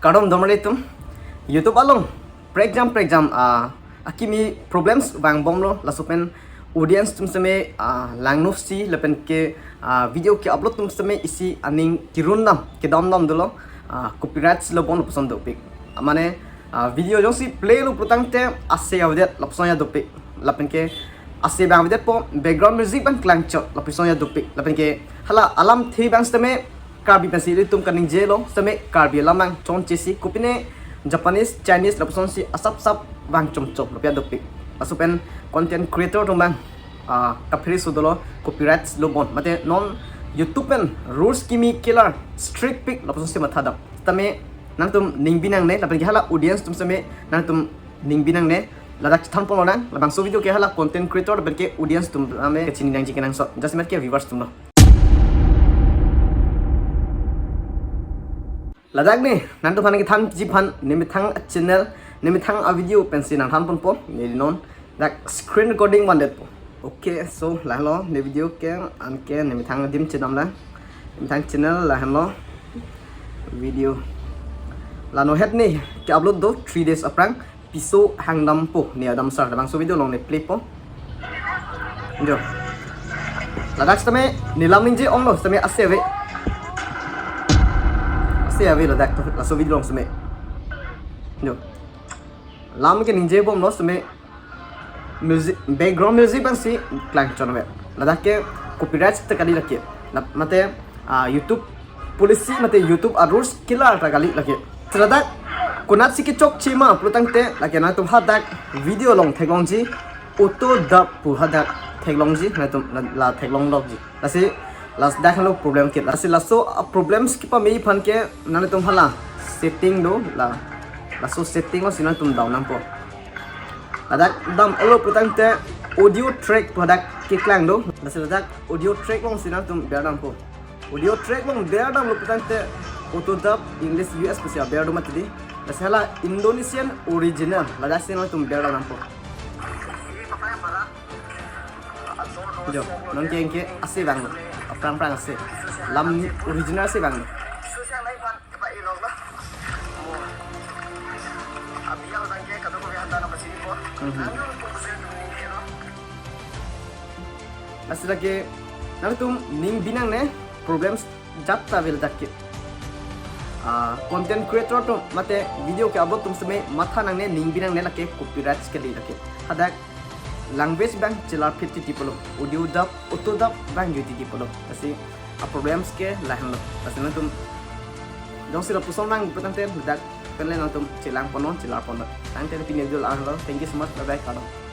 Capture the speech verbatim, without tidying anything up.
Kardom donmar atum, YouTube along prekjam prekjam, ah, akimi problems vangbomlo, laso pen audience atum seme, ah, langno si lapen ke, ah, video ke-upload atum seme isi aning kirun dam, kedam dam dolo, ah, copyrights lo bon lapuson dopik. Mane, ah, video jongsi play lo pulotangte ase avedet lapuson ya dopik. Lapen ke ase abang avedetpo, background music abang klangchot lapuson ya dopik. Lapen ke hala alamthe abang seme Karbi pensi ilitum kaningjelo, seme Karbi alam abang chonchesi, kopine Japanese, Chinese lapuson si asap sap vang chomchom lapu ya dopik. Laso pen content creator atum abang, ah, kaphere so dolo, copyrights lo bon. Mate non YouTube pen rules kimi kelar strict pik lapuson si matha dam. Tame nangtum ning binangne, lapen ke hala audience atum seme nangtum ning binangne. Ladak chethan ponlonang, labangso video ke hala content creator lapen ke audience atum ame kachini nangji kenangsot, jasemet ke viewers atum lo. Ladak ne nangtum aphan kethanji aphan nemethang a-channel, nemethang a-video pensi nangthan ponpo, neli non dak screen recording vandetpo. Okay, so lahelo ne video ke, anke nemethang adim chedam lang. Nemethang channel lahelo video. La nohet ne ke-upload do three days aphrang, piso hangdampo ne adam sar, labangso video along ne play po. Jo. Ladak seme nelam ningje onglo, seme ase ave. Ase ave ladak to, laso video along seme. Jo. Lam ke ningjebomlo seme music, background music abang si klangchot ave. Ladak ke copyright ta kali lake. La-, mate, ah, YouTube policy mate YouTube a-rules kelar ta kali lake. Ladak konatsi kechokche ma pulotangte lake nangtum hadak video along theklongji, auto dub pu hadak theklongji, nangtum la, la theklong lokji. Lasi ladak halo problem ke. Lasi laso a-problems kipame aphan ke nangtum hala setting do la. Laso setting along si nangtum dam nangpo. Ladak dam-olo pulotangte audio track pu hadak keklang do. Lasi ladak audio track along si nangtum ber dampo. Audio track along ber damlo pulotangte auto dub English U S pusi aber do mati di. Lasi hala Indonesian original, ladak si nangtum ber dam nangpo. Jo, non ke anke ase abang, aphrang aphrang ase. Lam original ase abang. Mhm. Lasi lake nangtum ning binangne, problems jat ta ave ladak ke. Ah, content creator atum mate video ke-upload atum seme matha nangne, ning binangne, lake copyrights kali lake. Hadak language abang chelar phit titi pulo, audio dub, auto dub abang jui titi pulo. Lasi a-problems ke lahenlo. Lasi nangtum jongsi lapuson abang pulotangte ladak pen le nangtum chelang ponnon, chelar ponnon. Tangte pini video lahenlo. Thank you so much. Bye bye. Kardom.